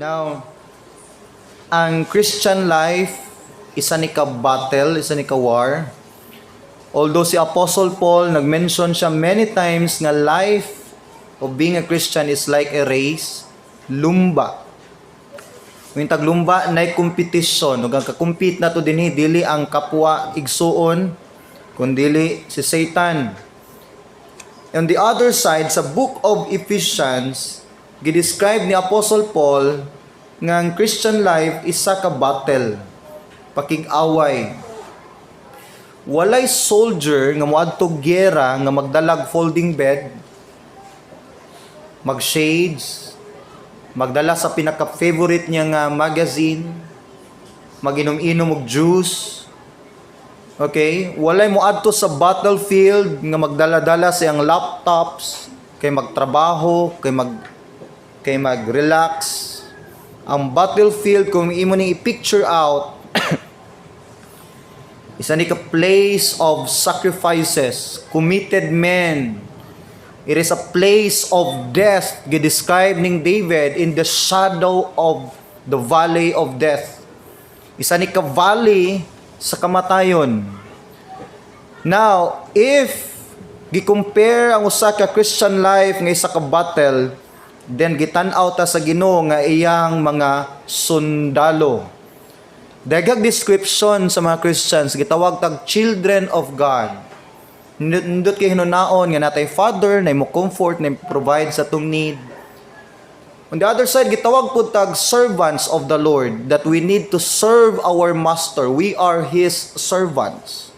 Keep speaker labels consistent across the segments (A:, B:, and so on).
A: Now, ang Christian life, isa ni ka battle, isa ni ka war. Although si Apostle Paul, nag-mention siya many times nga life of being a Christian is like a race, lumba. Kung taglumba, na competition. Ug ang ka-compete nato dinhi, dili ang kapwa igsuon, kundili si Satan. On the other side, sa Book of Ephesians, gi-describe ni Apostle Paul nga ang Christian life isa ka battle, pakig-away. Walay soldier nga moadto giyera nga magdalag folding bed, mag-shades, magdala sa pinaka-favorite niya nga magazine, maginom-inom og juice. Okay? Walay moadto sa battlefield nga magdala-dala sa iyang laptops kay magtrabaho, kay mag-relax. Ang battlefield, kung imo ning i-picture out, isa ni ka place of sacrifices, committed men. It is a place of death, gi-describe ning David in the shadow of the valley of death. Isa ni ka valley sa kamatayon. Now, if gi-compare ang usa ka Christian life nga isa ka battle, then gitan-aw ta sa Ginoo nga iyang mga sundalo. Daghang description sa mga Christians, gitawag tag children of God. Nindot kay hinunaon nga natay Father na mo comfort, na provide sa atong need. On the other side, gitawag pud tag servants of the Lord, that we need to serve our master. We are His servants.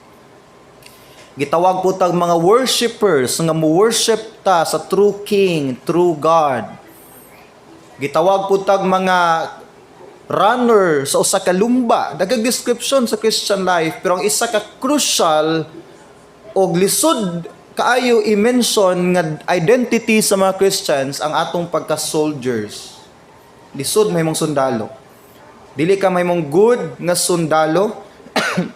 A: Gitawag po tag mga worshipers nga mo worship ta sa true King, true God. Gitawag po tag mga runner sa usa ka lumba. Daghang description sa Christian life, pero ang isa ka crucial og lisod kaayo i-mention nga identity sa mga Christians, ang atong pagka-soldiers. Lisod mahimong sundalo. Dili ka mahimong good nga sundalo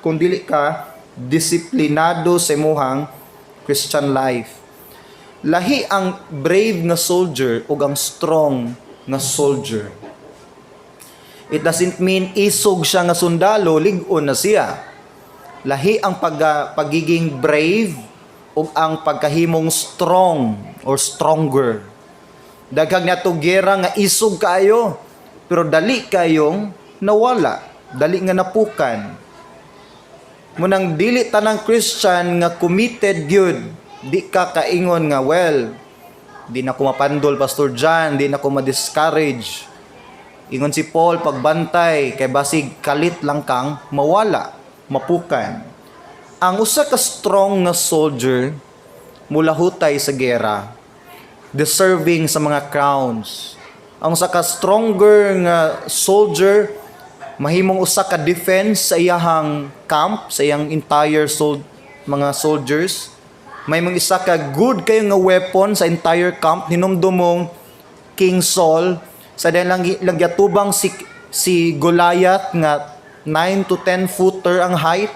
A: kung dili ka disiplinado sa imuhang Christian life. Lahi ang brave nga soldier ug ang strong nga soldier. It doesn't mean isog siya nga sundalo, lig-on na siya. Lahi ang pagiging brave ug ang pagkahimong strong or stronger. Daghang nato gera nga isog kaayo, pero dali kayong nawala, dali nga napukan. Munang dili tanang Christian nga committed gyud, di ka kaingon nga, "Well, di na ko mapandol, Pastor John, di na ko ma-discourage." Ingon si Paul, pagbantay kay basig kalit lang kang mawala, mapukan. Ang usa ka strong nga soldier mulahutay sa gera, deserving sa mga crowns. Ang usa ka stronger nga soldier mahimong usa ka defense sa iyahang camp, sa iyang entire mga soldiers. May mga isa ka good kayo nga weapon sa entire camp. Hinumdumong King Saul sa dahil lang lang yatubang si Goliath nga 9 to 10 footer ang height.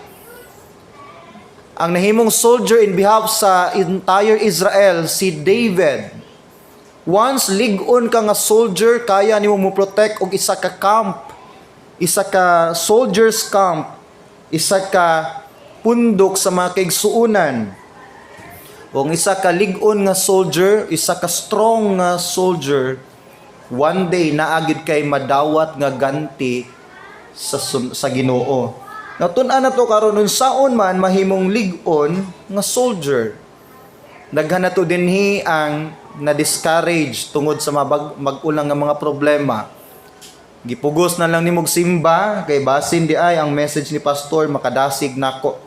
A: Ang nahimong soldier in behalf sa entire Israel si David. Once lig-on ka nga soldier, kaya nimo mo protect og isa ka camp, isa ka soldiers camp, isa ka pundok sa mga kaigsuonan. Kung isa ka lig-on nga soldier, isa ka strong nga soldier, one day naa gyud kay madawat nga ganti sa Ginoo. Natun-an na to karon, unsaon man mahimong lig-on nga soldier. Daghan na to dinhi ang na-discourage tungod sa mag-ulang nga mga problema. Gipugos na lang nimog simba kay basin di ay ang message ni pastor makadasig nako.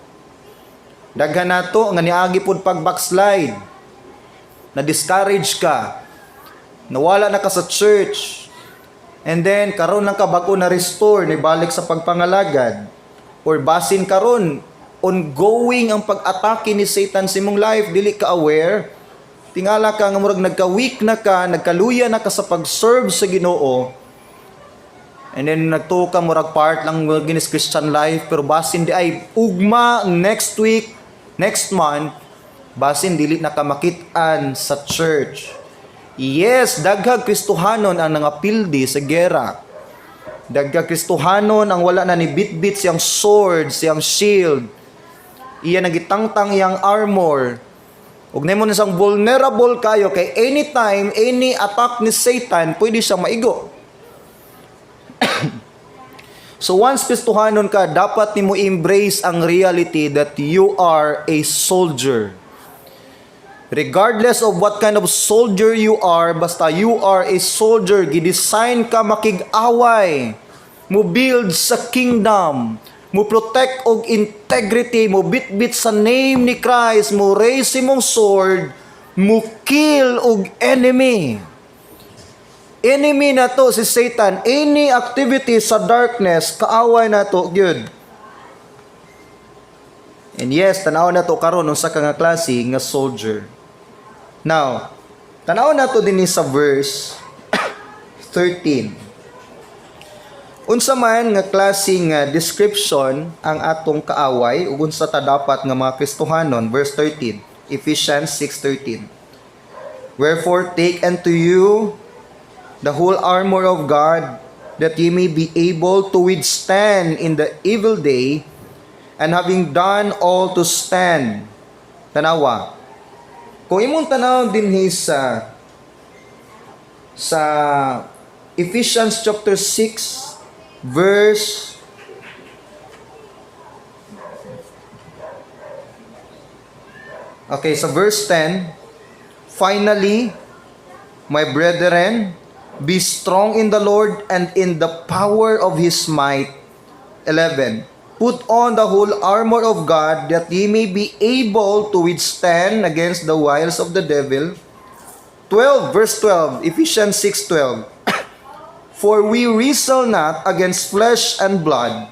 A: Daghan nato nga niagi pud pag backslide. Na-discourage ka. Nawala na ka sa church. And then karon lang ka bag-o na restore, nibalik sa pagpangalagad. Or basin karon ongoing ang pag-atake ni Satan sa imong life, dili ka aware. Tingala ka nga murag nagka-weak na ka, nagkaluya na ka sa pag-serve sa Ginoo. And then nagtuo ka murag part lang ginis Christian life, pero basin di ay ugma, next week, next month, basin dili na ka makit-an sa church. Yes, daghang Kristohanon ang nangapildi sa gera. Daghang Kristohanon ang wala na ni bitbit siyang sword, siyang shield. Iya nagitangtang iyang armor. Ug nimo na siyang vulnerable kayo kay anytime, any attack ni Satan, pwede siyang maigo. So once Kristohanon ka, dapat nimo embrace ang reality that you are a soldier. Regardless of what kind of soldier you are, basta you are a soldier, gidesign ka makig-away, mo build sa kingdom, mo protect og integrity, mo bitbit sa name ni Christ, mo raise imong sword, mo kill og enemy. Enemy na to si Satan. Any activity sa darkness, kaaway na to, gyud. And yes, tanaw na to karon unsa ka nga klase nga soldier. Now, tanaw na to dinhi sa verse 13. Unsa man nga klase nga description ang atong kaaway ug unsa ta dapat nga mga Kristohanon? Verse 13, Ephesians 6:13. "Wherefore take unto you the whole armor of God, that ye may be able to withstand in the evil day, and having done all to stand." Tanawa. Kung imong tanaw dinhi sa Ephesians chapter 6 verse, okay, sa verse 10, "Finally, my brethren, be strong in the Lord and in the power of His might." 11, "Put on the whole armor of God, that ye may be able to withstand against the wiles of the devil." 12, verse 12, Ephesians 6:12. "For we wrestle not against flesh and blood,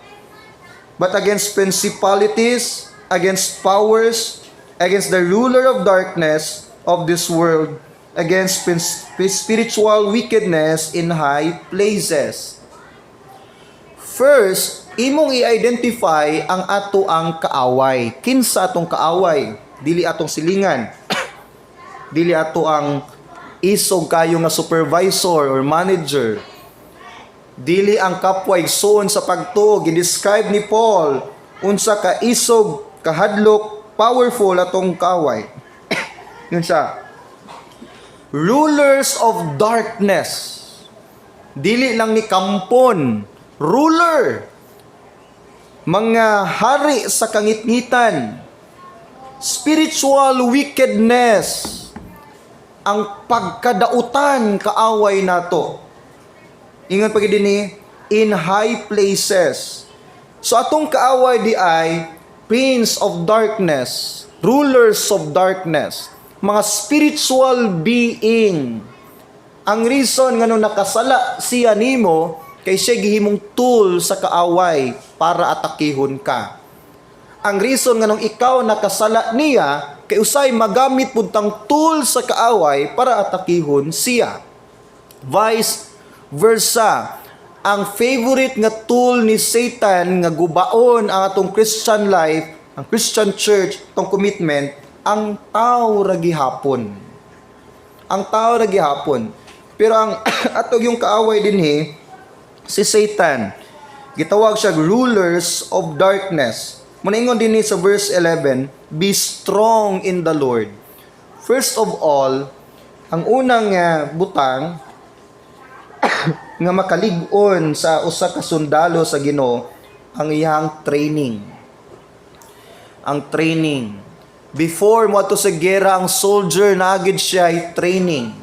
A: but against principalities, against powers, against the ruler of darkness of this world, against spiritual wickedness in high places." First, imong i-identify ang ato ang kaaway. Kinsa atong kaaway? Dili atong silingan. Dili ato ang isog kayo nga supervisor or manager. Dili ang kapwa igsuon sa pagtuo. Gidescribe ni Paul unsa ka isog, kahadlok, powerful atong kaaway. Yun siya. Rulers of darkness. Dili lang ni kampon. Ruler. Mga hari sa kangitngitan. Spiritual wickedness. Ang pagkadautan kaaway nato. Ingon pa dinhi, in high places. So atong kaaway di ay prince of darkness, rulers of darkness, mga spiritual being. Ang reason ngano nakasala siya nimo kay siya gihimong tool sa kaaway para atakihon ka. Ang reason nganong ikaw nakasala niya kay usay magamit pud tang tool sa kaaway para atakihon siya. Vice versa. Ang favorite nga tool ni Satan nga gubaon ang atong Christian life, ang Christian church, atong commitment, ang tao ra gihapon. Ang tao ra gihapon. Pero ang atong yung kaaway dinhi si Satan. Gitawag siya rulers of darkness. Muningon dinhi sa verse 11, "Be strong in the Lord." First of all, ang unang butang nga makalig-on sa usa ka sundalo sa Ginoo, ang iyang training. Ang training. Before mo sa gera ang soldier, naa gid siya training.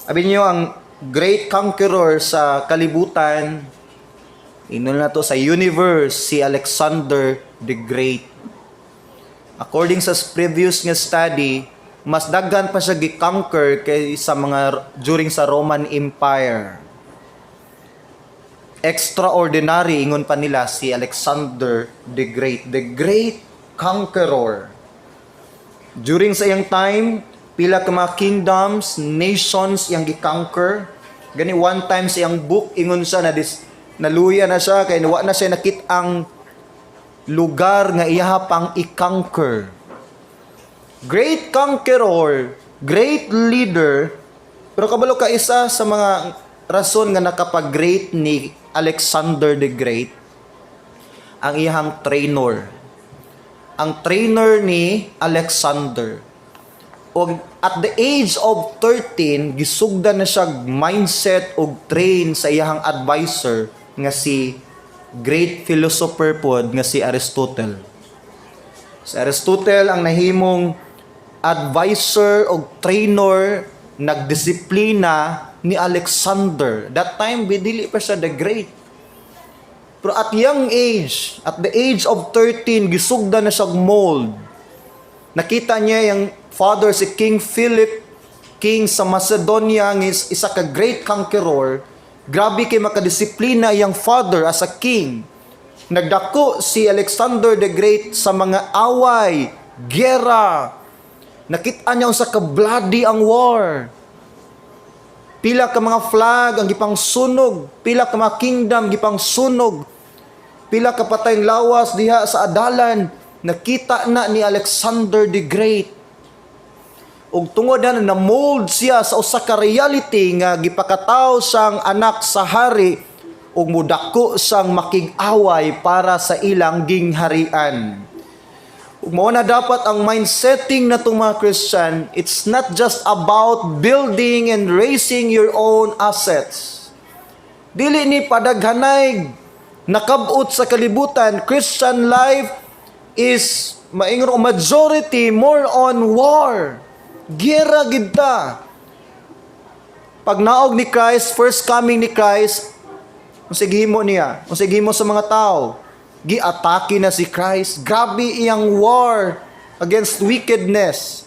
A: Abi niyo ang great conqueror sa kalibutan, ingon na to sa universe, si Alexander the Great. According sa previous nga study, mas daghan pa siya gi-conquer kaysa mga during sa Roman Empire. Extraordinary ingon pa nila si Alexander the Great, the great conqueror. During sa iyang time, pila ka mga kingdoms, nations iyang gi-conquer. Gani one time sa iyang book, ingon siya na dis, naluya na siya kay wa na siya nakit-ang lugar nga iyaha pang i-conquer. Great conqueror, great leader, Pero kabalo ka, isa sa mga rason nga nakapag-great ni Alexander the Great, ang iyang trainer. Ang trainer ni Alexander. Og at the age of 13, gisugdan na siya mindset og train sa iyang advisor nga si great philosopher pod nga si Aristotle. Si Aristotle ang nahimong advisor og trainer, nagdisiplina ni Alexander. That time, dili pa siya the Great. Pero at young age, at the age of 13, gisugdan na siya mold. Nakita niya yung father, si King Philip, king sa Macedonia, nga is isa ka great conqueror. Grabe kay makadisiplina iyang father as a king. Nagdako si Alexander the Great sa mga away, gera. Nakita niya unsa ka bloody ang war. Pila ka mga flag ang gipang sunog, pila ka mga kingdom gipang sunog. Pila ka patayng lawas diha sa adalan, nakita na ni Alexander the Great. Ug tungod na na mold siya sa usa ka reality nga gipakataw siyang anak sa hari ug mudako siyang makig-away para sa ilang gingharian. Ug mao na dapat ang mindsetting na itong mga Christian, it's not just about building and raising your own assets. Dili ni padaghanay nakabot sa kalibutan. Christian life is, maingon ko, majority more on war. Gera gid ta. Pag naog ni Christ, first coming ni Christ, unsa gihimo niya? Unsa gihimo sa mga tao? Giatake na si Christ. Grabe iyang war against wickedness.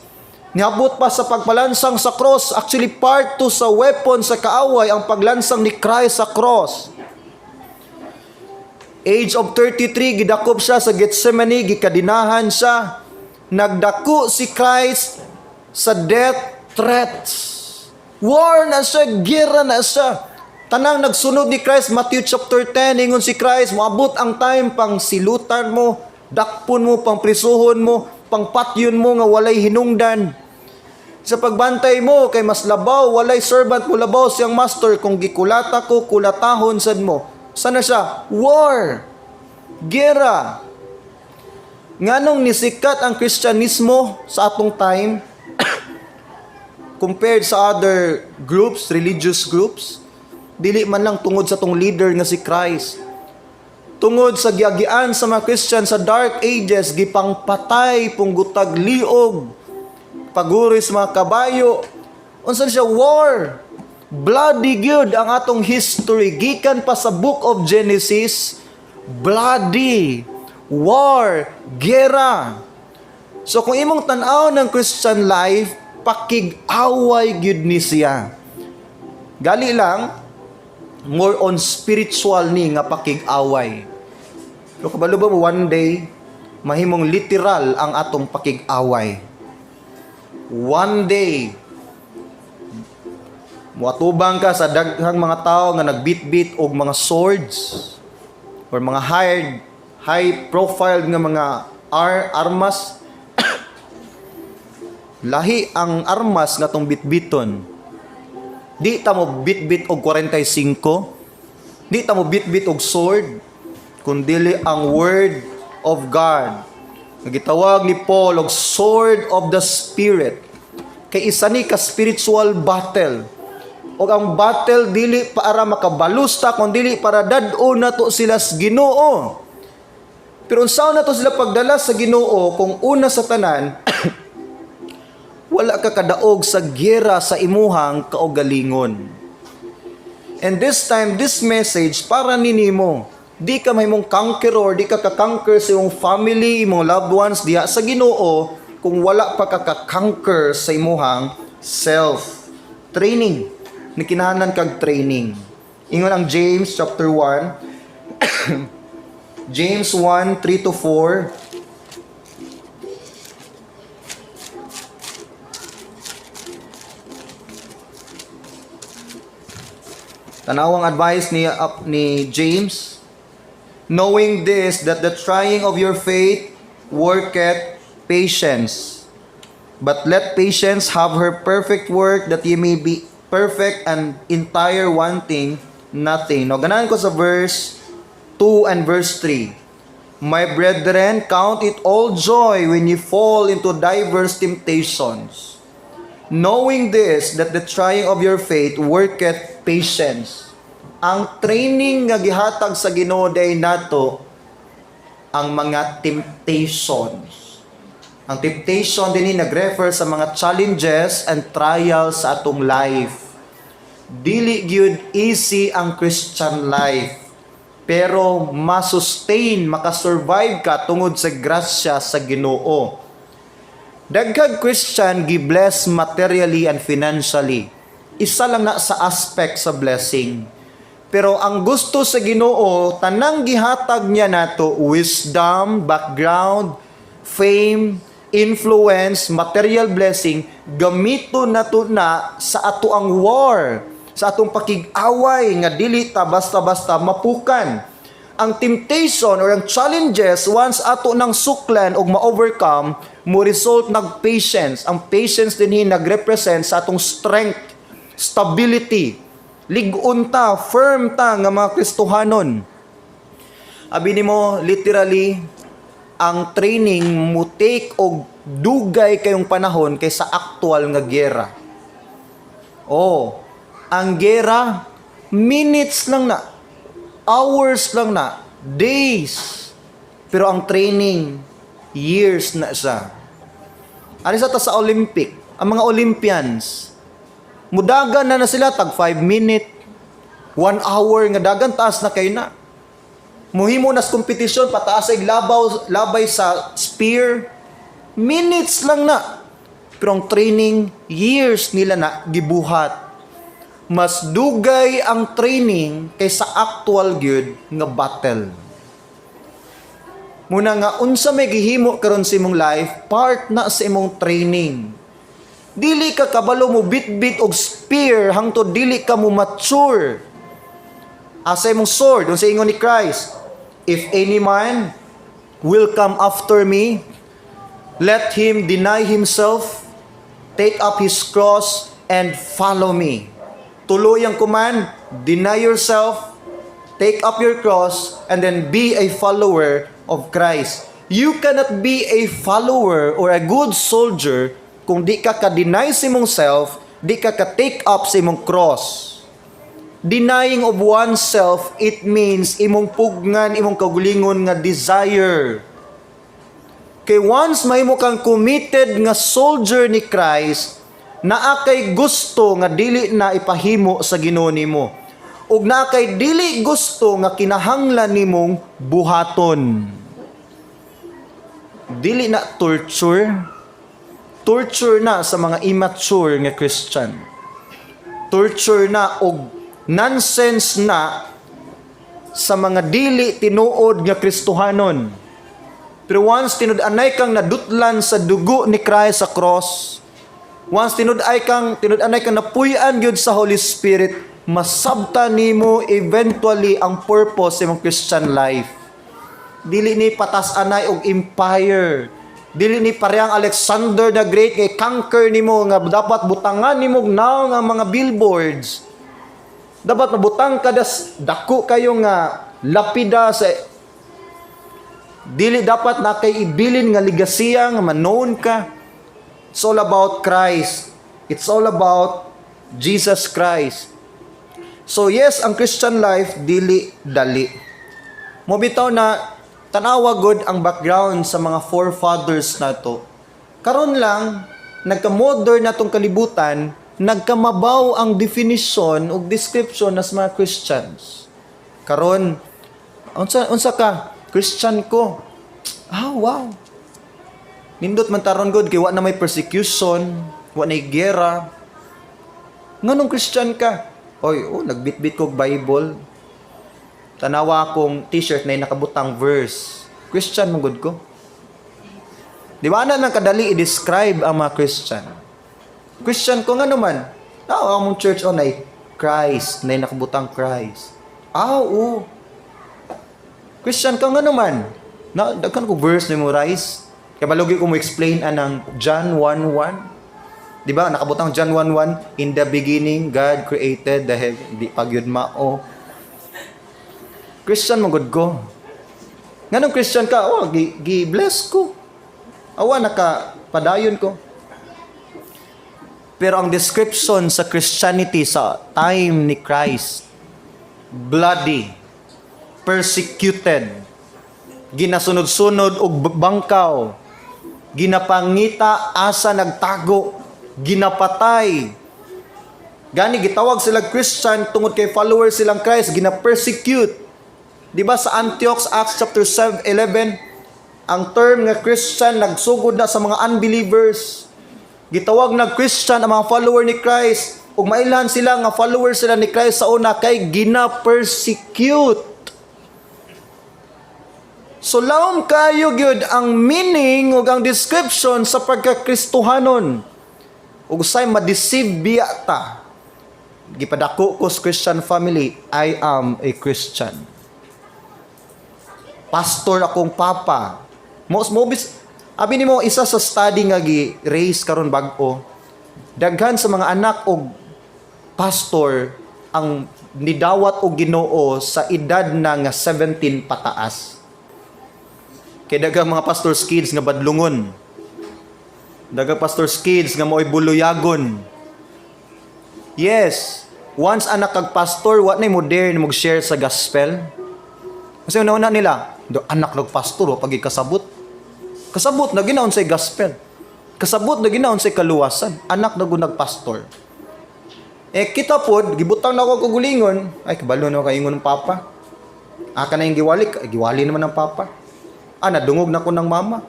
A: Niabot pa sa pagpalansang sa cross. Actually, part to sa weapon sa kaaway ang paglansang ni Christ sa cross. Age of 33, gidakop siya sa Gethsemane, gikadinahan siya. Nagdako si Christ sa death threats. War na siya, gira na siya. Tanang nagsunod ni Christ, Matthew chapter 10, ingon si Christ, moabot ang time pang silutan mo, dakpon mo, pang prisuhon mo, pang patyon mo nga walay hinungdan. Sa pagbantay mo, kay mas labaw, walay servant mo labaw siyang master, kung gikulata ko, kulatahon sad mo. Sana siya? War. Gera. Nganong nisikat ang Kristyanismo sa atong time compared sa other groups, religious groups? Dili man lang tungod sa tong leader nga si Christ. Tungod sa giagian sa mga Christian sa Dark Ages, gipangpatay, punggutag liog, paguri sa mga kabayo. Unsa siya? War. Bloody good ang atong history. Gikan pa sa Book of Genesis, bloody, war, gera. So kung imong tan-aw ng Christian life, pakig-away gyud ni siya. Gali lang, more on spiritual ni nga pakig-away. Pero kabalo ba mo, one day, mahimong literal ang atong pakig-away? One day, muatubang ka sa daghang mga tao nga nagbitbit og mga swords or mga high profile nga mga armas. Lahi ang armas nga tong bitbiton. Di ta mo bitbit og 45, di ta mo bitbit og sword, kundili ang word of God nga gitawag ni Paul og sword of the Spirit, kay isa ni ka spiritual battle. Og ang battle dili para makabalusta, kun dili para dad-on nato sila sa Ginoo. Pero unsaon nato sila pagdala sa Ginoo kung una sa tanan wala ka kadaog sa giyera sa imuhang kaugalingon? And this time, this message para ninimo. Di ka mahimong conqueror, di ka ka-conquer sa imong family, imong loved ones diha sa Ginoo kung wala pa ka ka-conquer sa imuhang self. Training. Nikinahanglan kag training. Ingon ang James chapter 1, James 1, 3 to 4. Tanawang advice ni James. "Knowing this, that the trying of your faith worketh patience. But let patience have her perfect work, that ye may be Perfect and entire, wanting nothing. No, ganahan ko sa verse 2 and verse 3. "My brethren, count it all joy when you fall into diverse temptations, knowing this, that the trying of your faith worketh patience." Ang training nga gihatag sa Ginoo day nato ang mga temptations. Ang temptation din nag-refer sa mga challenges and trials sa atong life. Dili gyud easy ang Christian life. Pero masustain, makasurvive ka tungod sa grasya sa Ginoo. Daghang Christian gi-bless materially and financially. Isa lang na sa aspect sa blessing. Pero ang gusto sa Ginoo, tanang gihatag niya nato, wisdom, background, fame, influence, material blessing, gamito nato na sa ato ang war, sa atong pakig-away nga dili ta basta-basta mapukan. Ang temptation or ang challenges, once ato nang suklan og ma-overcome, mo result nag patience. Ang patience dinhi nagrepresent sa atong strength, stability. Lig-on ta, firm ta nga mga Kristohanon. Abi nimo, literally, ang training mo take og dugay kayong panahon kaysa actual nga gera. Oh, ang gera, minutes lang na, hours lang na, days. Pero ang training, years na siya. Ano sa ta sa Olympic? Ang mga Olympians, mudagan na na sila tag 5 minute, 1 hour nga dagan, taas na kayo na. Muhimo nas kompetisyon pataas ay labaw, labay sa spear, minutes lang na. Pero ang training, years nila na gibuhat. Mas dugay ang training kaysa actual gyud nga battle. Muna nga unsa may gihimo karon sa imong life, part na sa imong training. Dili ka kabalo mo bit-bit og spear hangtod dili ka mo mature. Asa imong sword? Unsa ingon ni Christ? "If any man will come after me, let him deny himself, take up his cross, and follow me." Tuloy ang command, deny yourself, take up your cross, and then be a follower of Christ. You cannot be a follower or a good soldier kung di ka ka-deny sa imong self, di ka ka-take up sa imong cross. Denying of oneself, it means imong pugnan, imong kaugalingon nga desire. Kay once mahimo kang committed nga soldier ni Christ, naa kay gusto nga dili na ipahimo sa Ginoo nimo. Ug naa kay dili gusto nga kinahanglan nimong buhaton. Dili na torture. Torture na sa mga immature nga Christian. Torture na og nonsense na sa mga dili tinuod nga Kristohanon. Pero once tinud-anay kang nadutlan sa dugo ni Christ sa cross, once tinud-anay kang napuy-an gyud sa Holy Spirit, masabta nimo eventually ang purpose sa imong Christian life. Dili ni patas-anay og empire. Dili ni parehang Alexander the Great kay conquer nimo nga dapat butangan nimo now nga mga billboards. Dapat mabutang ka das dako kayo nga lapida sa dili dapat na kay ibilin nga ligasiya nga ma-known ka. It's all about Christ. It's all about Jesus Christ. So yes, ang Christian life dili dali. Mo bitaw na tanawa gud ang background sa mga forefathers nato. Karon lang nagka-modern na tong kalibutan, nagkamabaw ang definition ug description nas mga Christians. Karon, unsa ka? Christian ko. Ah, wow. Nindot man taron god kay wa na may persecution, wa na gera. Nganong Christian ka? Oy, oh, nagbitbit kog Bible. Tanawa akong T-shirt na nakabutang verse. Christian man gud ko. Di ba na nang kadali i-describe ang mga Christian? Christian ko nga naman. Ah, among church on ay Christ, na nakabutang Christ. Ah, oo. Christian ka nga naman. Na, daghan ko verse memorize. Kaya balugi ko mo explain anang John 1:1. Di ba? Nakabutang John 1:1, "In the beginning, God created the heaven." Di pa gyud mao. Christian man gud ko. Nganong Christian ka? Oh, gi bless ko. Awa naka padayon ko. Pero ang description sa Christianity sa time ni Christ, bloody, persecuted, ginasunod-sunod og bangkaw, ginapangita asa nagtago, ginapatay. Gani gitawag sila Christian tungod kay followers silang Christ, gina-persecute. Di ba sa Antioch, Acts chapter 7, 11, ang term nga Christian nagsugod na sa mga unbelievers. Gitawag na Christian ang mga follower ni Christ. Ug mailhan sila nga follower sila ni Christ sa una kay gina-persecute. So laom kayo gyud ang meaning ug ang description sa pagka-Kristohanon. Ug say ma-deceive biya ta. Gipadako ko sa Christian family, I am a Christian. Pastor akong papa. Mo mo bis abi nimo, isa sa study nga gi-raise karon bag-o. Daghan sa mga anak og pastor ang nidawat og Ginoo sa edad na nga 17 pataas. Kay daghang mga pastor's kids nga badlungon. Daghang pastor's kids nga mao'y buluyagon. Yes, once anak kag pastor, wa nay mo dare mo share sa gospel. Kasi una-una nila, do anak ng pastor, wa pag kasabot. Kasabot na ginaon sa gospel. Kasabot na ginaon sa kaluwasan. Anak na gud nagpastor. Eh kita pod, gibutang na ako kagulingon. Ay, kabalo na kaingon ng papa. Aka na yung giwali, ay, giwali naman ng papa. Ah, nadungog na ko ng mama.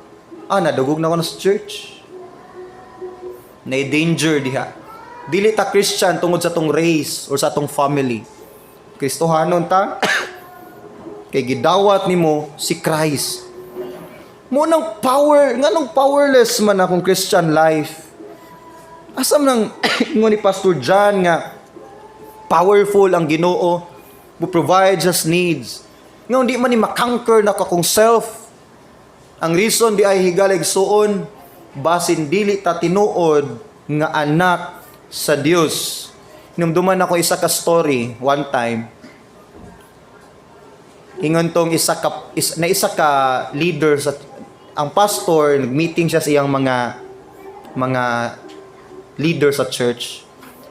A: Ah, nadungog na ko ng church. Na danger diha. Dili ta Christian tungod sa atong race or sa atong family. Kristohanon ta kay gidawat nimo si Christ. Mo nang power, nganong powerless man akong Christian life? Asa man ang ingon ni Pastor John nga powerful ang Ginoo who provides us needs? Nga hindi man ni makonquer na akong self. Ang reason di ay higala, igsuon, basin dili ta tinuod nga anak sa Dios. Hinumduman ako isa ka story one time. Ingon tong isa ka is, na isa ka leader sa ang pastor, nag-meeting siya sa iyang mga leader sa church.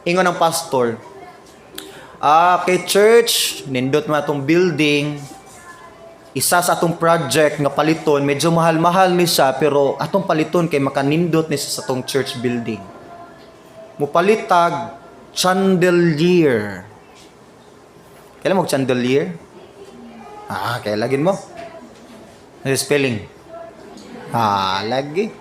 A: Ingon ang pastor, "Ah, kay church, nindot man atong building, isa sa atong project nga paliton, medyo mahal-mahal ni siya, pero atong paliton kay makanindot ni siya sa atong church building. Mupalitag chandelier." Kailan mo chandelier? Ah, kaya lagin mo. Ano yung spelling? Ah, lagi.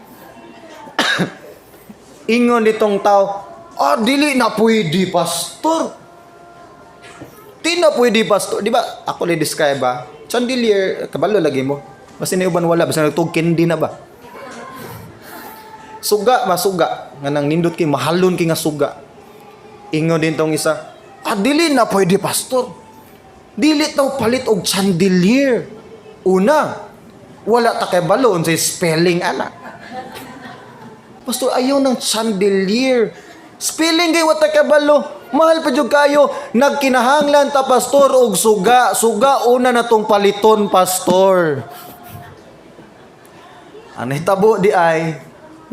A: Ingon ditong tao, "Ah, dili na pwede, pastor. Di na pwede, pastor." Di ba, ako na describe ba? Chandelier, kabalo lagi mo. Basta na uban wala, basta nagtug candy na ba? Suga, masuga. Nga nang nindot kay mahalon kay nga suga. Ingon din tong isa, "Ah, dili na pwede, pastor. Dili taw palit og chandelier. Una, wala ta kay balo unsay spelling ana. Pastor, ayaw ng chandelier. Spelling kay wa ta kabalo. Mahal pa jud kayo. Nagkinahanglan ta, pastor, og suga. Suga una na tong paliton, pastor." Ang nahitabo di ay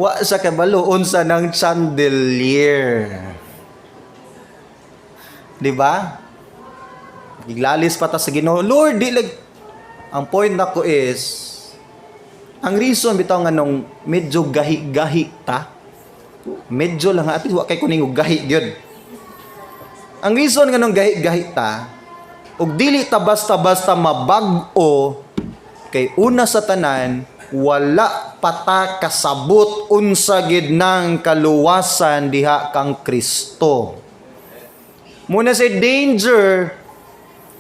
A: wa sa kabalo unsa ng chandelier. Di ba? Giglalis pa ta sa Ginoo. Lord, di lag. Ang point nako is ang reason bitaw nga nung medyo gahi-gahi ta. Medyo lang, at least wa kay kuning gahi gyud. Ang reason nga nung gahi-gahi ta ug dili ta basta-basta mabag-o kay una sa tanan, wala pa ta kasabot unsa gid nang kaluwasan diha kang Kristo. Muna sa danger,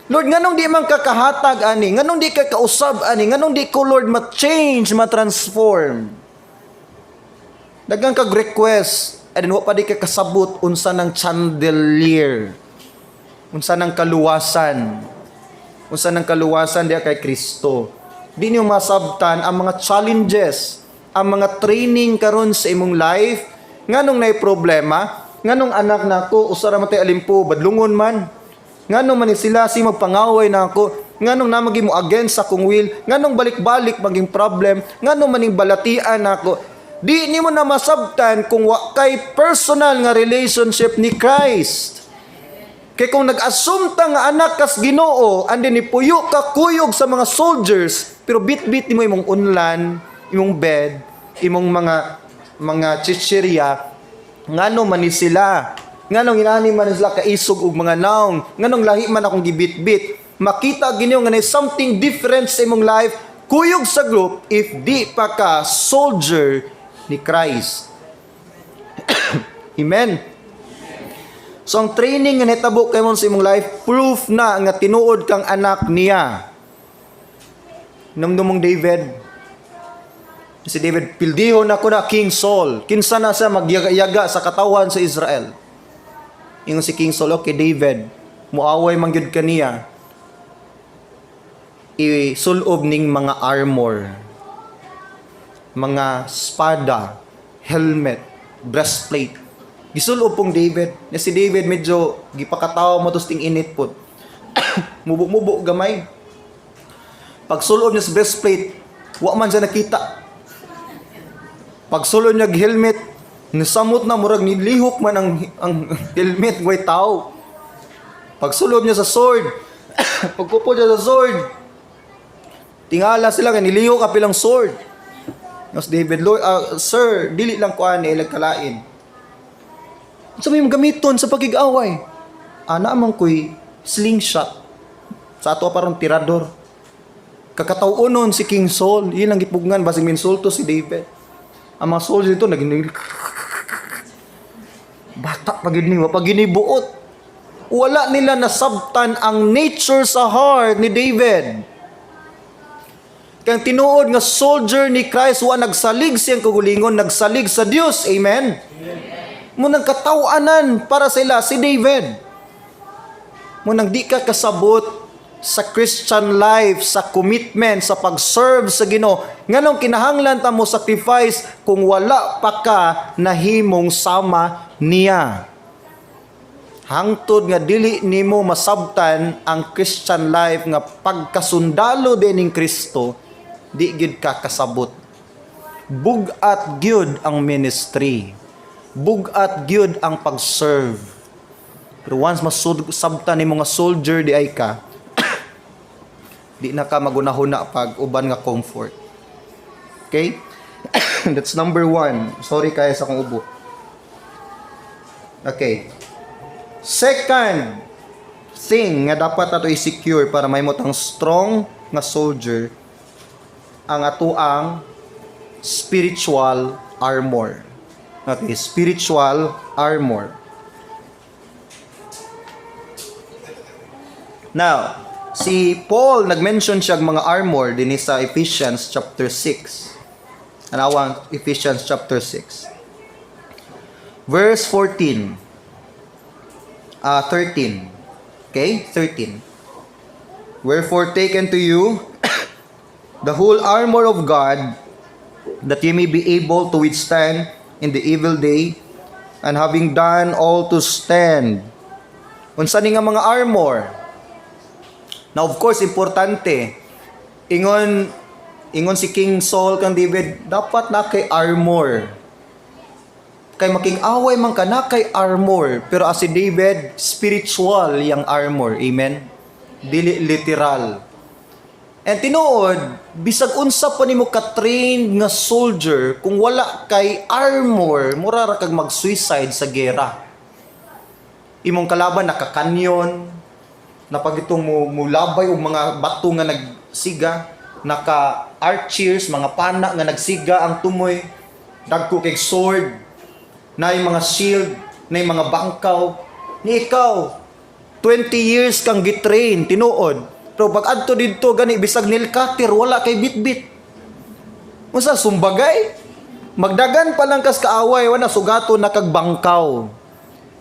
A: "Lord, nganong di man kakahatag ani? Nganong di ka kausab ani? Nganong di ko, Lord, ma-change, ma-transform?" Daghang kag request, and wa pa di ka kasabot unsa ng chandelier. Unsa ng kaluwasan. Unsa ng kaluwasan diha kay Kristo. Di niyo masabtan ang mga challenges, ang mga training karon sa imong life. Nganong nay problema? Nganong anak nako usa ra man tay alimpo, badlungon man? Nganong man ni sila si magpangaway nako? Nganong namagi mo against sa akong will? Nganong balik-balik maging problem? Nganong maning balatian nako? Di nimo na masabtan kung wa kay personal nga relationship ni Christ. Kay kung nag-assume ta nga anak kas Ginoo, and then nipuyo ka kuyog sa mga soldiers, pero bit-bit nimo imong unlan, imong bed, imong mga chichirya, ngano man ni sila? Nganong inani man ni sila kaisog og mga naong? Nganong lahi man akong gibit-bit? Makita Ginoo nga na something different sa imong life kuyog sa group if di pa ka soldier ni Christ. Amen. So ang training nga nahitabo kay mo sa imong life, proof na nga tinuod kang anak niya. Namdumong David. Si David, "Pildihon ako na King Saul." Kinsa na siya magyaga sa katawan sa Israel. Ingon si King Saul, "Okay David, muaway man gyud kaniya. Isulob ning mga armor, mga espada, helmet, breastplate." Gisulob pong David. Na si David medyo gipakatawa mo to ting init po. Mubo-mubo gamay. Pagsulob niya sa breastplate, wa man siya nakita. Pagsulob niya og helmet, nisamot na, murag nilihok man ang helmet, way tao. Pagsulob niya sa sword, pagkupo niya sa sword, tingala sila kay nilihok kapilang sword. Mas David, "Lord, sir, dili lang ko ani ilag kalain." "Sa may gamiton sa pagkig-away?" "Ana man ko'y slingshot." Sa ato parang tirador. Kakataw-unon si King Saul. Yun ang gipugngan, basig minsulto si David. Ang mga soldier dito, naging bata pa gid ni, wa pa ginibuot. Wala nila nasabtan ang nature sa heart ni David. Kang tinuod nga soldier ni Christ, wa nagsalig siyang kaugalingon, nagsalig sa Dios. Amen. Mao nang katawanan para sa ila si David. Mao nang di ka kasabot sa Christian life, sa commitment, sa pag-serve sa Ginoo. Nganong kinahanglan ta mo sacrifice kung wala pa ka nahimong sama niya? Hangtod nga dili nimo masabtan ang Christian life nga pagkasundalo din ning Kristo, di gyud ka kasabot. Bug-at gyud ang ministry. Bug-at gyud ang pag-serve. Pero once masabtan nimo nga soldier di ay ka, di na ka magunahuna pag uban nga comfort. Okay? That's number one. Sorry kaya sa akong ubo. Okay. Second thing nga dapat nato i-secure para mahimo tang strong nga soldier, ang atoang spiritual armor. Okay, spiritual armor. Now, si Paul nag-mention siya og mga armor dinhi sa Ephesians chapter 6. Anawang Ephesians chapter 6. Verse 14. 13. Okay? 13. "Wherefore take unto you the whole armor of God, that ye may be able to withstand in the evil day, and having done all to stand." Unsa ni nga mga armor? Now, of course, importante. Ingon si King Saul kang David, "Dapat na kay armor. Kay making-away man ka na kay armor." Pero as si David, spiritual yang armor. Amen? Dili literal. And tinuod, bisag unsa pa nimo ka-trained nga soldier, kung wala kay armor, mura ra kag mag-suicide sa gera. Imong kalaban nakakanyon, napagitong mo mulabay og mga bato nga nagsiga, naka archers, mga pana nga nagsiga ang tumoy, dagko kay sword, naay mga shield, naay mga bangkaw. Ni ikaw, 20 years kang gitrain, tinuod. Pero pag adto didto gani bisag nail cutter wala kay bitbit. Unsa sumbagay? Magdagan pa lang kas kaaway, wala sugato na kag bangkaw.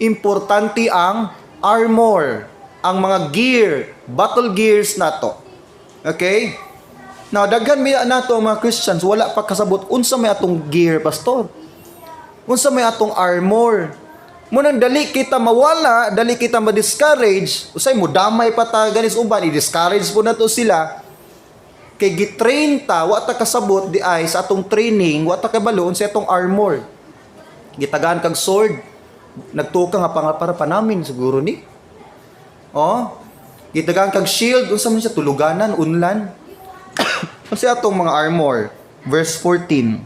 A: Importante ang armor, ang mga gear, battle gears nato. Okay? Now, daghan mi nato ang mga Christians, wala pa kasabot unsa may atong gear, pastor. Unsa may atong armor? Munang dali kita mawala, dali kita ma-discourage, usay mo damay pa ta ganis uban, i-discourage po nato sila. Kay gitrain ta, wa ta kasabot di ay sa atong training, wa ta kabalo unsa atong armor. Gitagaan kag sword, nagtuka nga pang para pa namin siguro ni. Oh, gitagaan kag shield, unsa man siya tuluganan, unlan. Unsa atong mga armor? Verse 14.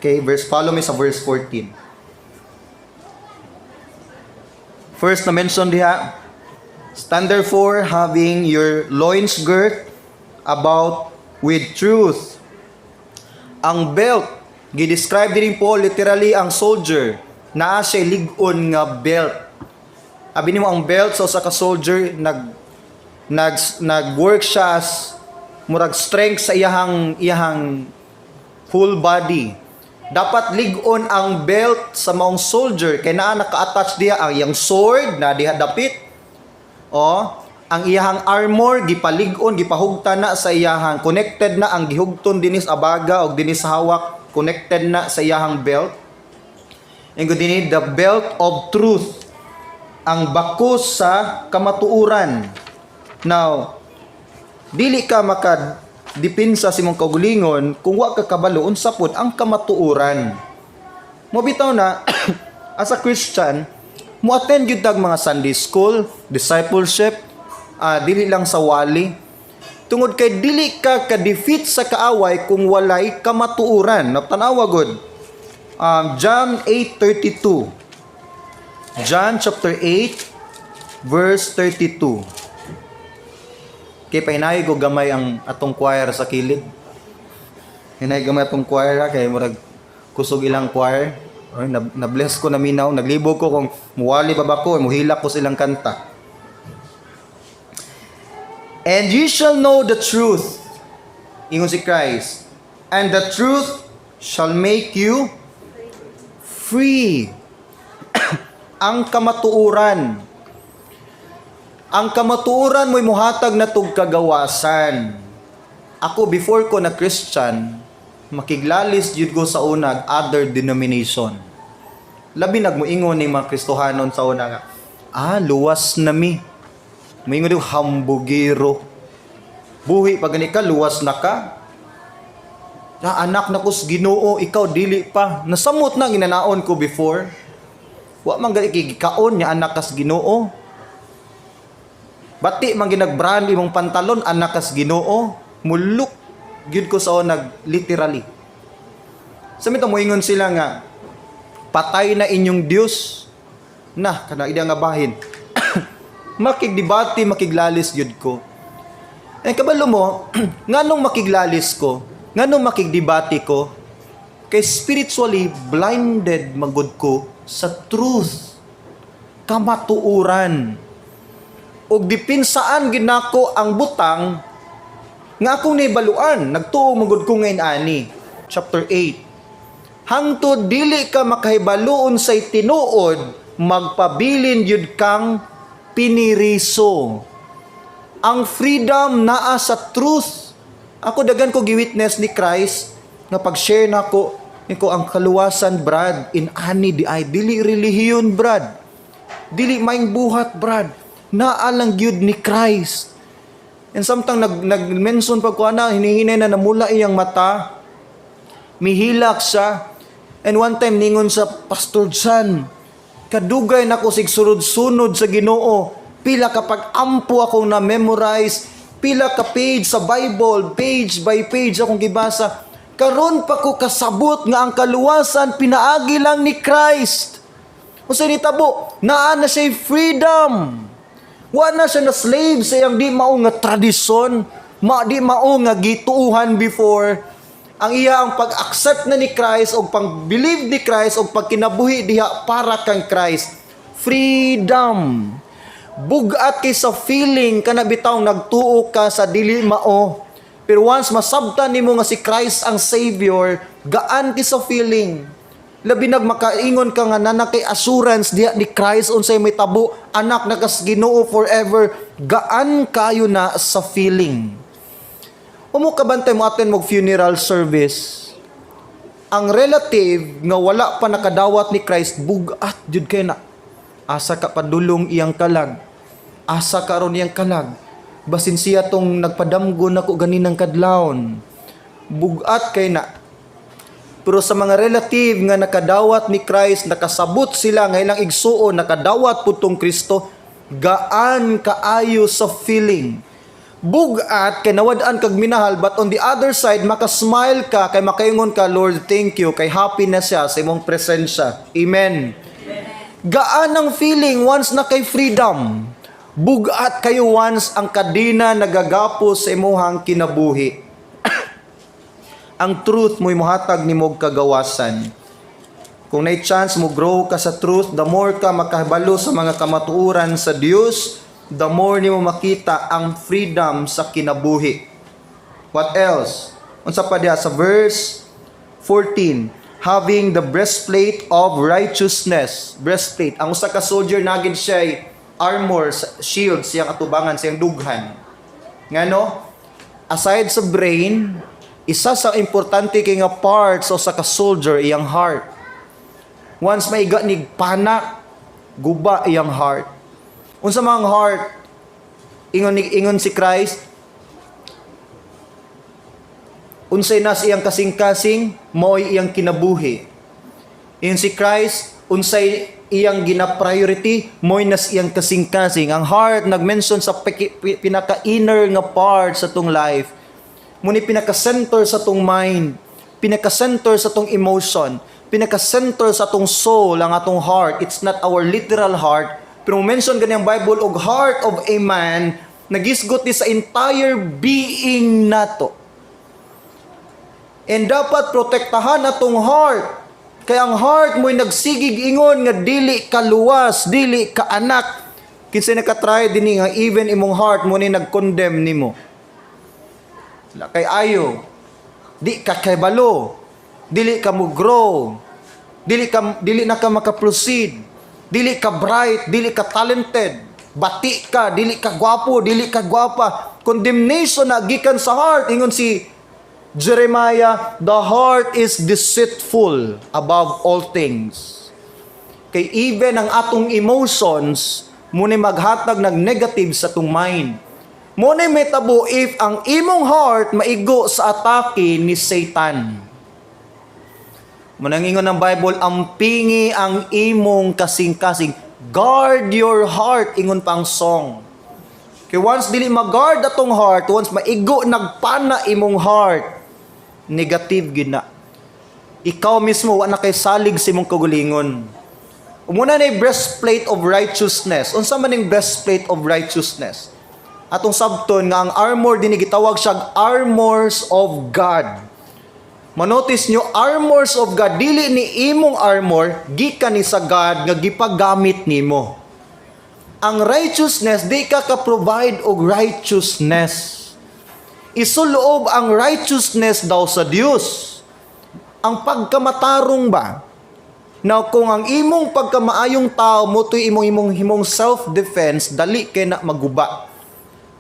A: Okay, verse follow me sa verse 14. First na mention diha, "Stand therefore, having your loins girt about with truth." Ang belt, gi-describe din po literally ang soldier, naa siya lig-on nga belt. Abi nimo ang belt sa usa ka soldier nag nag-work siya as murag strength sa iyahang full body. Dapat lig-on ang belt sa maong soldier kay naa naka-attach diha ang iyang sword na diha dapit. O, ang iyahang armor gipalig-on, gipahugtan na sa iyahang connected na ang gihugton dinis abaga og dinis sa hawak, connected na sa iyahang belt. Ingon dinhi, the belt of truth. Ang bakos sa kamatuoran. Now, dili ka maka dipinsa sa imong kaugalingon kung wa ka kabalo unsa pod ang kamatuoran. Mo bitaw na as a Christian, mo attend gyud tag mga Sunday school, discipleship, dili lang sa wali. Tungod kay dili ka ka-defeat sa kaaway kung walay kamatuoran. Tanawa gud. John 8:32. John chapter 8 verse 32. Kay pahinay ko gamay ang atong choir sa kilid. Hinay gamay atong choir ha, kay murag kusog ilang choir. Ay, na-bless ko na minaw, naglibog ko kung muwali pa ba ko, muhilak ko silang kanta. "And you shall know the truth," ingon si Christ, "and the truth shall make you free." Ang kamatuoran. Ang kamatuoran mo'y muhatag na tug kagawasan. Ako, before ko na Christian, makiglalis jud ko sa unag other denomination. Labi nagmuingon ni mga Kristohanon sa una nga, "Ah, luwas na mi." Muingon daw, "Hambugiro. Buhi pag gani ka, luwas na ka. Ah, anak na kus Ginoo, ikaw dili pa." Nasamot na ginanaon ko before. Wa man gali gikaon niya anak kas Ginoo. Bati man ginagbrand imong pantalon, anak kas Ginoo. Muluk gyud ko sa nag literally. Sa mito moingon sila nga patay na inyong Dios. Na kana ida nga bahin. Makigdebate, makiglalis gyud ko. Eh kabalo mo, nganong makiglalis ko? Nganong makigdebate ko? Kay spiritually blinded magud ko sa truth. Kamatuoran. Ug depinsaan ginako ang butang nga akong nahibaluan, nagtuo magud ko ngayon ani. Chapter 8. Hangtod dili ka makahibalo unsay tinuod, magpabilin yun kang piniriso. Ang freedom naa sa truth. Ako, dagan ko gi-witness ni Christ nga pag-share nako ko ang kaluwasan, brad, in ani di ay dili relihiyon, brad. Dili maing buhat, brad. Naa lang gyud ni Christ. And samtang nag-mention pag ko ana, hinihinay na namula iyang mata. Mihilak siya. And one time ningon sa, "Pastor John, kadugay na ko sig sunod-sunod sa Ginoo. Pila ka pag-ampo akong na-memorize, pila ka page sa Bible, page by page akong gibasa. Karon pa ko kasabot nga ang kaluwasan pinaagi lang ni Christ." Unsa nitabo? Naa na siya freedom. Wa na siya na slave sa iyang di mao nga tradisyon, di mao nga gituuhan before. Ang iya ang pag-accept na ni Christ og pang-believe ni Christ og pagkinabuhi diha para kang Christ. Freedom. Bugat kay sa feeling kana bitaw nagtuo ka sa dili mao. Pero once masabtan nimo nga si Christ ang Savior, gaan kay sa feeling. Labi nag makaingon ka nga nana kay assurance diha ni Christ unsay may tabo, anak na kas Ginoo forever, gaan kayo na sa feeling. Umo ka bantay mo attend mo funeral service. Ang relative nga wala pa nakadawat ni Christ, bugat jud kay na. Asa ka padulong iyang kalag? Asa karon iyang kalag? Basin siya tong nagpadamgo nako ganinang kadlawon. Bugat kay na. Pero sa mga relative nga nakadawat ni Christ, nakasabot sila nga ilang igsuon, nakadawat pud tong Kristo, gaan kaayo sa feeling. Bugat kay nawad-an kag minahal, but on the other side, makasmile ka kay makaingon ka, "Lord, thank you," kay happy na siya sa imong presensya. Amen. Gaan ang feeling once na kay freedom. Bugat kayo once ang kadena nagagapos sa imuhang kinabuhi. Ang truth mo'y mohatag nimo og kagawasan. Kung nay chance mo grow ka sa truth, the more ka makahibalo sa mga kamatuoran sa Dios, the more nimo makita ang freedom sa kinabuhi. What else? Unsa pa diha sa verse 14? Having the breastplate of righteousness. Breastplate. Ang usa ka soldier, naa gid siya armor, shield siyang atubangan, siyang dughan. Ngano? Aside sa brain, isa sa importante kay nga parts sa usa ka soldier, iyang heart. Once maiga ni pana, guba iyang heart. Unsa mang heart? Ingon si Christ, unsay nas iyang kasing-kasing, mao'y iyang kinabuhi. Ingon si Christ, unsay iyang gina-priority, mo'y nas iyang kasing-kasing. Ang heart, nag-mention sa pinaka-inner nga part sa atong life. Muni pinaka-center sa atong mind, pinaka-center sa atong emotion, pinaka-center sa atong soul, ang atong heart. It's not our literal heart, pero mention gani ang Bible og heart of a man, nagisgot ni sa entire being nato. And dapat protektahan atong heart. Kay ang heart mo'y nagsigig ingon nga dili ka luwas, dili ka anak. Kinsa nakatry dinhi nga even imong heart mo ni nag-condemn nimo? La kay ayo. Di ka kabalo. Dili ka mo grow. Dili na ka maka-proceed. Dili ka bright, dili ka talented. Bati ka, dili ka gwapo, dili ka gwapa. Condemnation na gikan sa heart. Ingon si Jeremiah, "The heart is deceitful above all things." Kay even ang atong emotions, muna maghatag ng negative sa atong mind. Muna may tabo if ang imong heart maigo sa atake ni Satan. Munang ingon ng Bible, ampingi ang imong kasing-kasing. "Guard your heart," ingon pa ang song. Kay once dili mag-guard atong heart, once maigo nagpana imong heart, negative gid na. Ikaw mismo, wa na kay salig sa imong kaugalingon. Muna na breastplate of righteousness. Unsa man ning breastplate of righteousness? Atong sabton nga ang armor dinhi gitawag siya armors of God. Manotice nyo, armors of God, dili ni imong armor, gikan ni sa God nga gipagamit nimo. Ang righteousness, di ka ka-provide og righteousness. Isuloob ang righteousness daw sa Dios. Ang pagkamatarong ba? Now, kung ang imong pagkamaayong tao mo to'y imong himong self-defense, dali kay na maguba.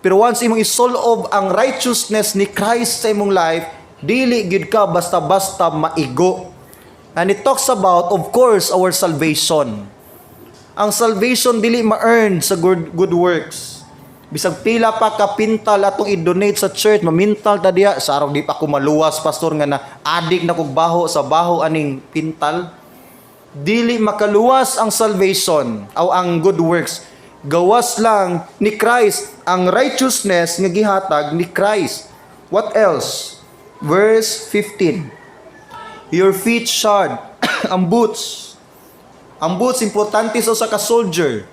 A: Pero once imong isoloob ang righteousness ni Christ sa imong life, dili gid ka basta-basta maigo. And it talks about, of course, our salvation. Ang salvation dili ma-earn sa good works. Bisag pila pa ka pintal atong i-donate sa church, mamintal ta diha, sarong di pa ko maluwas, pastor, nga na adik na kog baho sa baho aning pintal. Dili makaluwas ang salvation o ang good works. Gawas lang ni Christ, ang righteousness nga gihatag ni Christ. What else? Verse 15. Your feet shod, ang boots. Ang boots, importante sa usa ka soldier.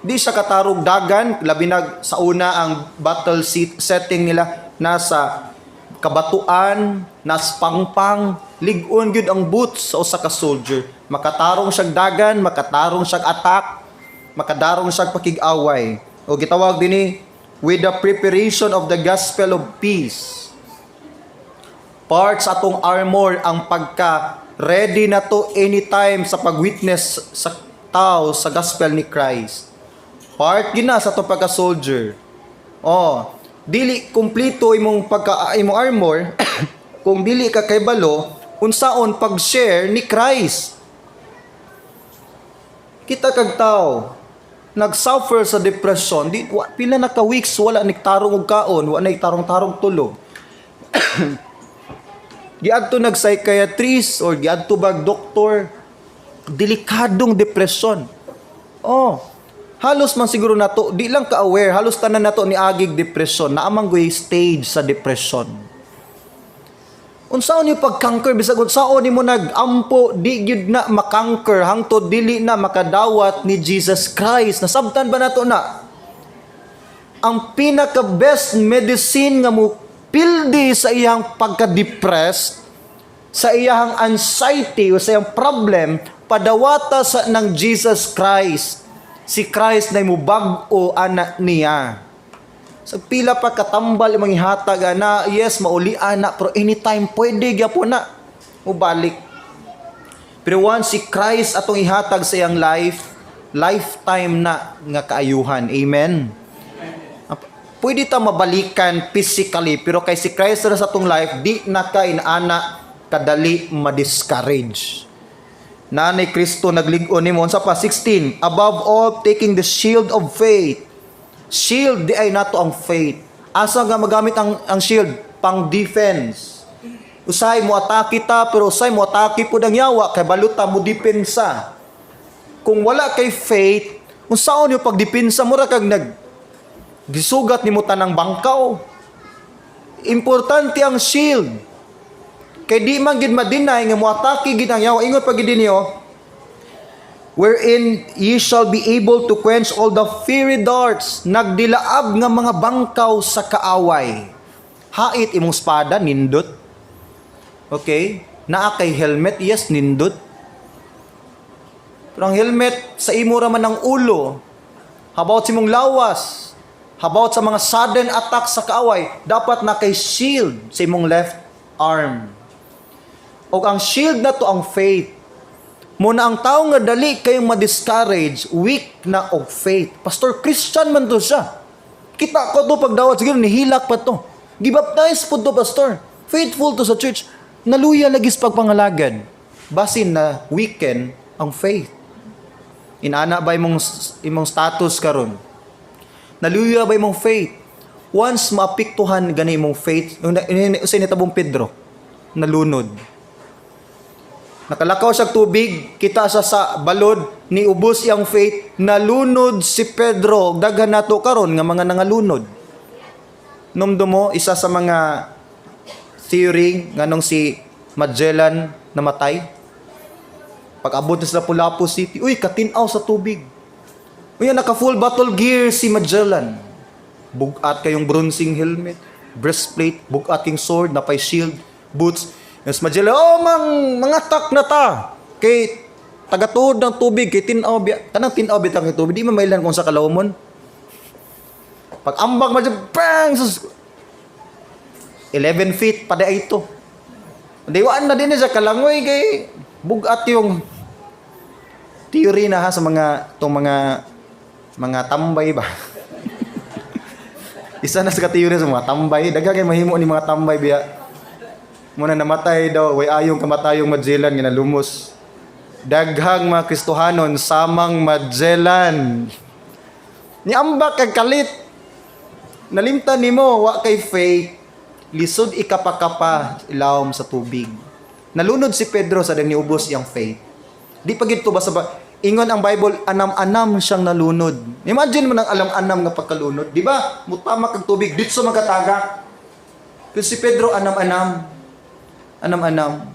A: Di siya katarog dagan, labi na sa una, ang battle seat, setting nila nasa kabatuan, nas pangpang, lig-on gyud ang boots sa usa ka soldier. Makatarong siyag dagan, makatarong siyag attack, makadarong siyag pakig-away. O gitawag dinhi with the preparation of the gospel of peace. Parts atong armor ang pagka ready na to anytime sa pag-witness sa tao sa gospel ni Christ. Part gina sa atong pagka-soldier. Oh, dili kumplito imong pagka imong armor kung dili ka kaybalo Unsaon pag-share ni Christ? Kita kag tao nag-suffer sa depression, di wa, pila na ka weeks wala ni tarong og kaon, wa na tarong-tarong tulog. Giadto nag psychiatrist or giadto bag doktor, delikadong depression. Oh, halos man siguro nato, di lang ka aware, halos tanan nato ni agig depression, naa man goy stage sa depression. Unsaon ni pag-conquer, bisag unsaon nimo nag-ampo, di gyud na ma-conquer hangtod dili na makadawat ni Jesus Christ. Nasabtan ba nato na? Ang pinaka best medicine nga mo pildi sa iyang pagka-depressed, sa iyang anxiety o sa iyang problem, padawata sa ng Jesus Christ. Si Christ na mubag-o ana niya. Sa pila pa katambal imong ihatag ana, yes, mauli ana, pero anytime pwede gyapon na mubalik. Pero once si Christ atong ihatag sa iyang life, lifetime na nga kaayuhan. Amen. Pwede ta mabalikan physically, pero kay si Christ ra sa atong life, di na ka inana kadali ma-discourage. Nanay Kristo naglig-on nimo. Unsa pa? 16. Above all, taking the shield of faith. Shield di ay nato ang faith. Asa nga magamit ang shield? Pang defense. Usay mo atake ta, pero usay mo atake pud ang yawa kay baluta mo depensa. Kung wala kay faith, unsaon yung pagdepensa, mura kag nag gisugat nimo tanang bangkaw. Importante ang shield. Kay di man gid ma-deny nga moatake gid ang yawa. Ingon pa gid niyo, wherein ye shall be able to quench all the fiery darts, nagdilaab nga mga bangkaw sa kaaway. Hait imong espada, nindot. Okay? Naa kay helmet, yes, nindot. Pero ang helmet, sa imo ra man ang ulo. How about sa imong lawas? How about sa mga sudden attack sa kaaway? Dapat na kay shield sa imong left arm. O ang shield na to ang faith. Muna ang tao nga dali kayong ma-discourage, weak na og faith. Pastor, Christian man to siya. Kita ko to pagdawat, siguro nihilak pa to. Gibaptize po to, pastor. Faithful to sa church. Naluya lagi sa pagpangalagad. Basin na weaken ang faith. Inana ba imong status karon? Naluya ba imong faith? Once maapektuhan gani imong faith, sa nitabong Pedro, nalunod. Nakalakaw siya tubig, kita siya sa balod, niubos iyang faith, nalunod si Pedro. Daghan nato karon nga mga nangalunod. Numdo mo, isa sa mga theory nganong si Magellan namatay. Pag-abot na sa Lapu-Lapu City, uy, katinaw sa tubig. Uy, naka full battle gear si Magellan. Bugat kayong bronzing helmet, breastplate, bugat kayong sword, napay shield, boots. Yes, Magellan, oh, mang, mga tak na ta. Kay, tagatuod ng tubig, kay tinaw, biya, kanang tinaw bitang kay tubig, di man mailan kung sa kalawmon. Pag ambag Magellan, bang! Sus, 11 feet, pada ito. Diwaan na din siya kalangoy kay bugat yung theory na ha sa mga tong mga tambay ba. Isa na sa theory sa mga tambay, daghan kay mahimo ni mga tambay biya. Muna namatay daw, way ayong kamatayong Magellan nga nalumos. Daghang mga Kristohanon samang Magellan. Niambak kag kalit. Nalimtan nimo wa kay faith. Lisod ikapakapa ilawom sa tubig. Nalunod si Pedro sa dang niubos iyang faith. Di pa gid to basta ba ingon ang Bible, anam-anam siyang nalunod. Imagine mo nang alam-anam nga pagkalunod, di ba? Mutama kag tubig ditso magkatagak. Pero si Pedro, anam-anam. Anam-anam.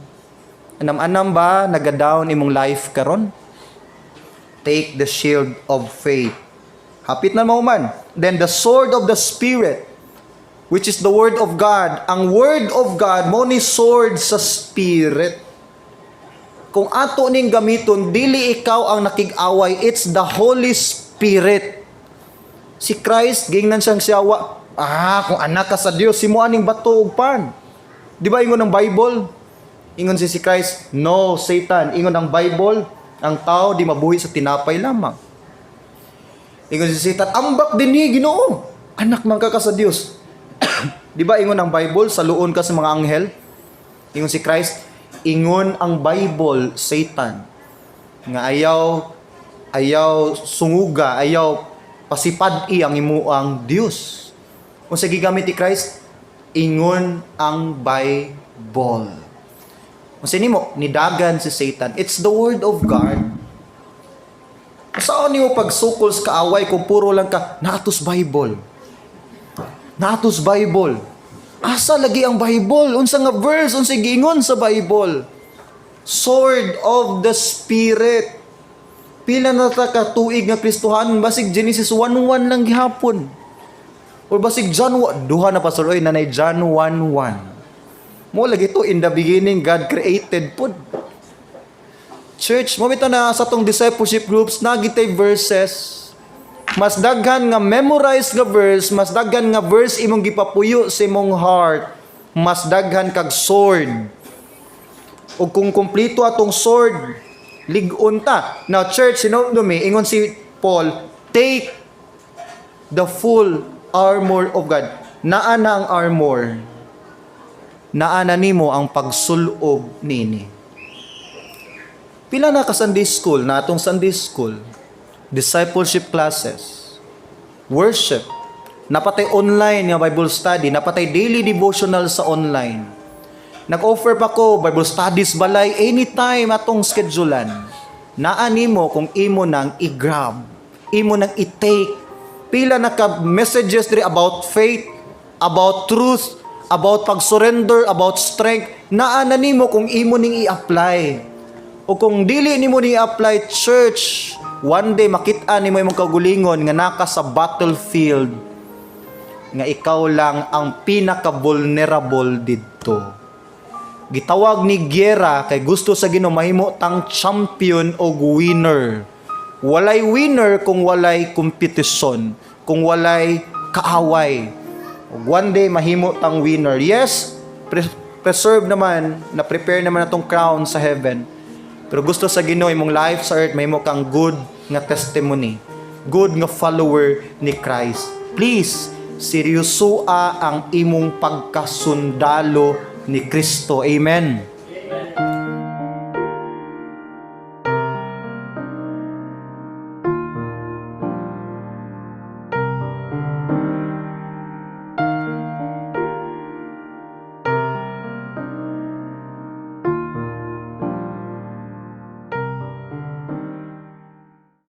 A: Anam-anam ba naga-down imong life karon? Take the shield of faith. Hapit na mahuman. Then the sword of the Spirit, which is the word of God. Ang word of God mo ni sword sa Spirit. Kung ato ning gamiton, dili ikaw ang nakig-away, it's the Holy Spirit. Si Christ, gingnan siyang siyawa, "Ah, kung anak ka sa Dios, himoa ning bato og pan." Di ba ingon ng Bible? Ingon si Christ, "No, Satan." Ingon ang Bible, ang tao di mabuhi sa tinapay lamang. Ingon si Satan, "Ambak dinhi, Ginoo. Anak man ka sa Dios." Di ba ingon ang Bible, saluon ka sa mga anghel? Ingon si Christ, Ingon ang Bible, Satan. Nga ayaw sunguga, ayaw pasipad-i ang imuang Dios. Unsa gigamit ni Christ? Ingon ang Bible. Unsa nimo nidagan si Satan? It's the word of God. Saan nimo pagsukol sa kaaway kung puro lang ka natos Bible? Natos Bible. Asa lagi ang Bible? Unsa nga verse? Unsa giingon sa Bible? Sword of the Spirit. Pila na ta ka tuig nga Kristohanon, basig Genesis 1:1 lang gihapon. Or basig John 1, duha na, Pastor, oy, nanay John 1:1. Mo lagi to, in the beginning God created pud. Church, mo bitaw na sa tong discipleship groups nagitay verses. Mas daghan nga memorize nga verse, mas daghan nga verse imong gipapuyo sa imong heart, mas daghan kag sword. O kung kumpleto atong sword, lig-on ta. Now, church, sinumdumi, ingon si Paul, "Take the full armor of God." Naa na ang armor. Naa na nimo ang pagsulob nini. Pila na ka Sunday school, na atong Sunday school, discipleship classes, worship, napatay online nga Bible study, napatay daily devotional sa online. Nag-offer pa ko Bible studies balay anytime atong schedulean. Naa nimo kung imo nang i-grab, imo nang i-take. Pila na ka messages diri about faith, about truth, about pag-surrender, about strength. Naa na nimo kung imo ning i-apply. O kung dili nimo ni i-apply, church, one day makita nimo imong kaugalingon nga naka sa battlefield nga ikaw lang ang pinaka-vulnerable didto. Gitawag ni giyera kay gusto sa Ginoo mahimo tang champion og winner. Walay winner kung walay competition, kung walay kaaway. Ug one day mahimo tang winner. Yes, preserve naman, na prepare naman atong crown sa heaven. Pero gusto sa Ginoo imong life sa earth mahimo kang good nga testimony, good nga follower ni Christ. Please, seryosoa ang imong pagkasundalo ni Kristo. Amen.